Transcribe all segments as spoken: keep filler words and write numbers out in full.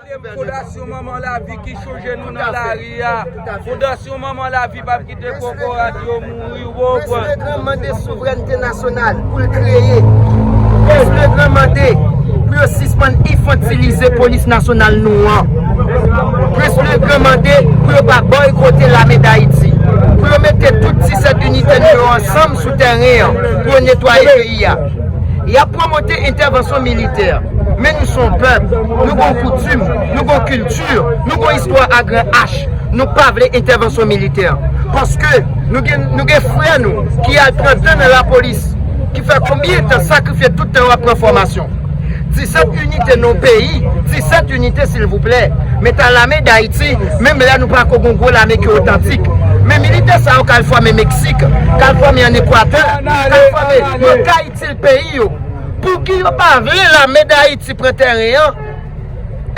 Fondasyon Manman Lavi ki chonje nou nan lari a. Fondasyon Manman Lavi p ap kite kokorat yo mouri, ou konprann? Prezidan mande souvrènte nasyonal pou l kreye. Prezidan mande pou yo sispann enfantilize polis nasyonal nou an. Prezidan mande pou yo pa bòykote lame Dayiti. Pou yo mete tout disèt inite nou yo ansanm sou tèren an pou yo netwaye peyi a. Y ap pwomote entèvansyon militè. Men nou se yon pèp, nou gon koutim, nou gon kilti, nou gon istwa a gran H. Nou pa vle entèvansyon militè. Paske nou gen, nou gen frè nou ki al pran dan nan lapolis, ki fè konbyen tan sakrifye tout tan yo ap pran fòmasyon. Disèt inite nan yon peyi, disèt inite silvouplè. Men ta lame Dayiti, menm lè nou pako gon gwo lame ki otantik. Men militè sa yo k al fòme Meksik, k al fòme ann Ekwatè, k al fòme, yo ka itil peyi yo. Pouki yo pa vle lame Dayiti pran tèren an?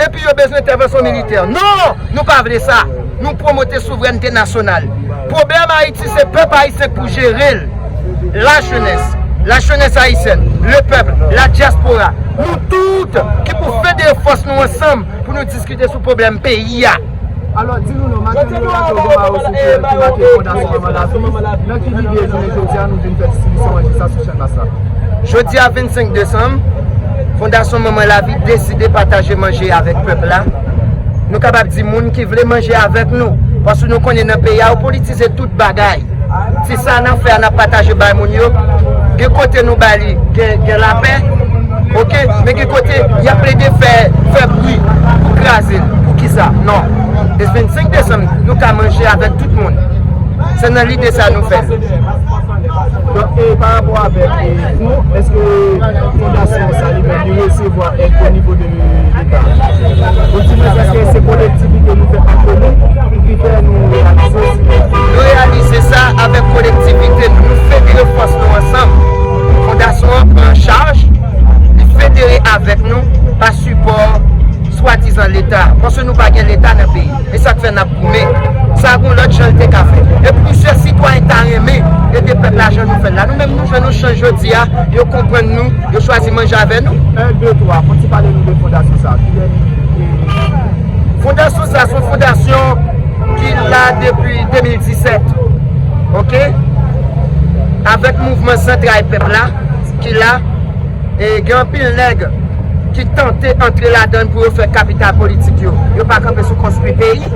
Epi yo bezwen entèvansyon militè. Non! Nou pa vle sa. Nou pwomote souvrènte nasyonal. Pwoblèm Ayiti, se pèp ayisyen k pou jere l. Lajenès, lajenès ayisyèn, lepèp, ladyaspora, nou tout ki pou federe fòs nou ansanm pou nou diskite sou pwoblèm peyi a. Alò, di nou non, maten nou yo maten yo gen ba yo sou ki, ki make Fondasyon Manman Lavi. Nan ki lide jounen jodi a nou vin fè distribisyon manje sa sou Channmas la? Jodi a vennsenk desanm, Fondasyon Manman Lavi deside pataje manje avèk pèp la. Nou kapab di moun ki vle manje avèk nou, paske nou konnen nan peyi a yo politize tout bagay. Ti sa n ap fè a, n ap pataje bay moun yo. Gen kote nou bay li, gen, gen lapè, oke? Men gen kote y ap plede fè, fè bri pou kraze l. Poukisa? Non. E vennsenk desanm, nou ka manje avèk tout moun. Se nan lide sa nou fè l. Donk, e pa rapò avèk, e, fon, èske fondasyon sa li menm li resevwa èd o nivo de Leta? Ou di mwen èske se kolektivite nou fè ant nou ki fè nou reyalize sa? Nou reyalize sa avèk kolektivite nou, nou federe fòs nou ansanm. Fondasyon an pran chaj, li federe avèk nou pa sipò swadizan Leta, paske nou pa gen Leta nan peyi. E sa k fè n ap goumen. Sa gon lòt jan l te ka fèt. E plizyè sitwayen ta renmen ede pèp la jan nou fè l la. Nou menm nou jwenn yon chans jodi a, yo konprann nou, yo chwazi manje avè nou. En, de, twa, fò ti pale nou de fondasyon sa. Kilè li ye? Fondasyon sa se yon fondasyon ki la depi de mil disèt. Oke? Avèk mouvman Zantray Pèp la ki la, e gen anpil nèg ki tante antre ladan l pou yo fè kapital politik yo. Yo pa kanpe sou konstwi peyi.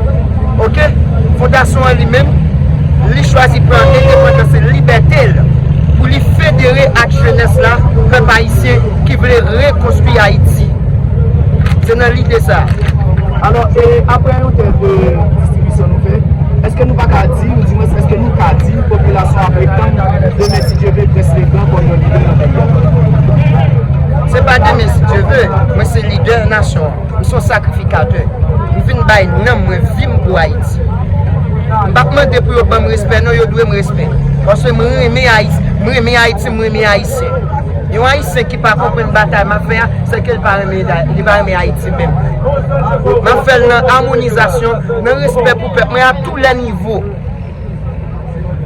Oke? Fondasyon an li menm, li chwazi pran endepandans e libète l pou li federe ak jenès la, pèp ayisyen ki vle rekonstwi Ayiti. Se nan lide sa. Alò, e apre yon tèl de distribisyon nou fè, èske nou pa ka di, ou di mwen, èske nou ka di popilasyon ap rekonn demen, si Dye vle, Prince Legrand kòm yon lidè nan peyi a? Se pa demen, si Dye vle, mwen se lidè nasyon an. M se yon sakrifikatè. M vin bay nanm mwen, vi m pou Ayiti. M p ap mande pou yo ban m respè, non, yo dwe m respè. Paske m renmen Ayiti, m renmen Ayiti, m renmen Ayisyen. Yon Ayisyen ki pa konprann batay m ap fè a, se ke li pa renmen, li pa renmen Ayiti menm. M ap fè l nan amonizasyon, nan respè pou pèp mwen a tou lè nivo.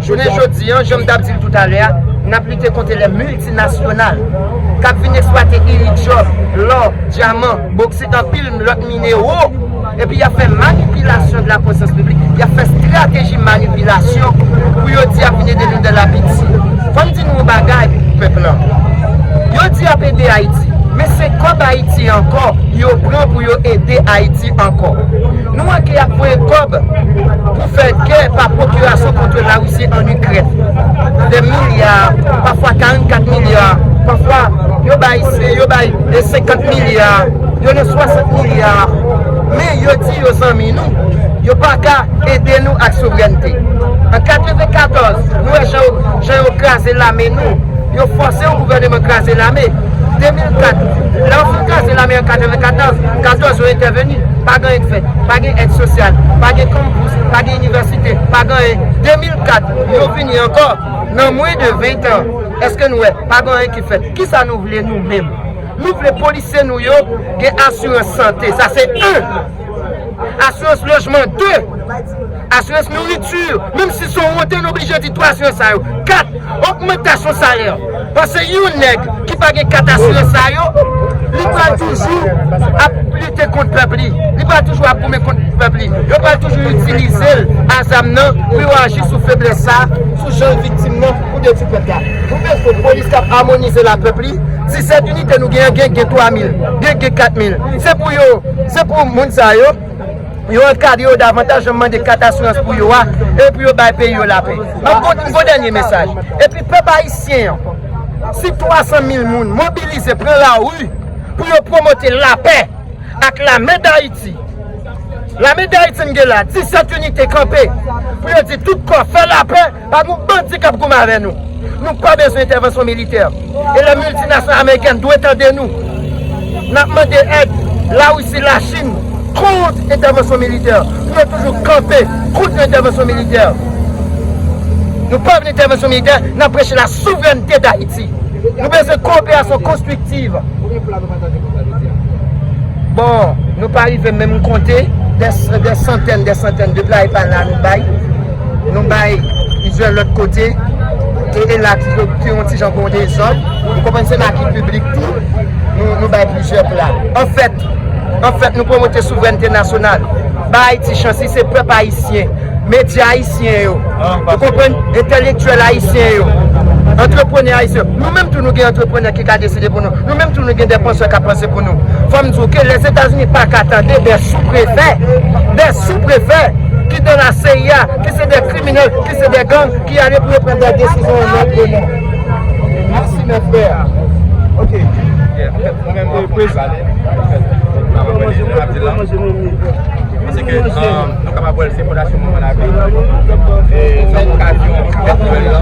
Jounen jodi a, jan m t ap di l toutalè a, n ap lite kont lè miltinasyonal k ap vin eksplwate iridyòm, lò, dyaman, boksit, anpil lòt minewo. Epi y ap fè manipilasyon de la konsyans piblik, y ap fè estrateji manipilasyon pou yo di y ap vin ede nou de la piti. Fò m di nou yon bagay, pèp lan. Yo di y ap ede Ayiti, men se kòb Ayiti ankò yo pran pou yo ede Ayiti ankò. Nou wè ke y ap voye kòb pou fè gè pa pwokirasyon kont Larisi ann Ikrèn. De milya, pafwa karannkat milya, pafwa yo bay, yo bay de senkant milya, yo nan swasant milya. Men yo di yo zanmi nou, yo pa ka ede nou ak souvrènte. An katrevenkatòz, nou wè jan yo, jan yo kraze lame nou. Yo fòse yon gouvèneman kraze lame. De mil kat, lè yo fin kraze lame an katrevenkatòz, katòz yo entèveni. Pa gen anyen k fèt. Pa gen èd sosyal. Pa gen kanpis. Pa gen inivèsite. Pa gen anyen. De mil kat, yo vini ankò. Nan mwen de ven tan, èske nou wè? Pa gen anyen ki fèt. Kisa nou vle nou menm? Nou vle polisye nou yo gen asirans sante. Sa se en. Asirans lojman, de. Asirans nouriti, menm si se yon wonte, nou oblije di twa asirans sa yo. Kat, ogmantasyon salè. Paske yon nèg ki pa gen kat asirans sa yo, Li pral toujou ap lite kont pèp li. Li pral toujou ap goumen kont pèp li. Yo pral toujou itilize l a zam nan pou yo aji sou feblès sa, sou jan viktim nan, pou detwi pèp la. Nou bezwen polis k ap amonize la pèp li. Disèt inite nou gen, gen, gen twa mil, gen, gen kat mil. Se pou yo, se pou moun sa yo. Yo ankadre yo davantaj, jan m mande kat asirans pou yo a, epi yo bay peyi yo lapè. M ap gon, gon dènye mesaj. Epi pèp ayisyen an, si twa san mil moun mobilize, pran lari pou yo pwomote lapè ak lame Dayiti. Lame Dayiti n gen la, disèt inite kanpe pou yo di tout kò fè lapè, pa gen bandi k ap goumen avè nou. Nou pa bezwen entèvansyon militè. E lè miltinasyonal amerikèn dwe tande nou. N ap mande èd Larisi, Lachin kont entèvansyon militè. Pou yo toujou kanpe kont yon entèvansyon militè. Nou pa vle entèvansyon militè, n ap preche la souvrènte Dayiti. Nou bezwen kowoperasyon konstriktiv. Bon, nou pa rive menm konte, dè, dè santèn, dè santèn de pla e pa la nou bay. Nou bay plizyè lòt kote. E, e la ki, ki yon ti jan gon dezòd. Ou konprann, se la ki piblik tou. Nou, nou bay plizyè pla. Anfèt, anfèt, nou pwomote souvrènte nasyonal. Ba Ayiti chans, li se pèp ayisyen. Medya ayisyen yo. Ou konprann? Entèlektyèl ayisyen yo. Antreprenè ayisyen yo. Nou menm tou nou gen antreprenè ki ka deside pou nou. Nou menm tou nou gen dè pansè k ap panse pou nou. Fò m di w ke Lèzetazini pa ka tande dè souprefè, dè souprefè ki nan la C I A, ki se dè kriminèl, ki se dè gang, ki ale pou yo pran dè desizyon an lòt de non. Mèsi, mè frè. Ok. Mwen menm, mwen prezan. Mwen se ke, um, nou kapab wè l se fondasyon Mouvman Lavi. E nan okazyon fèt Nwèl lan,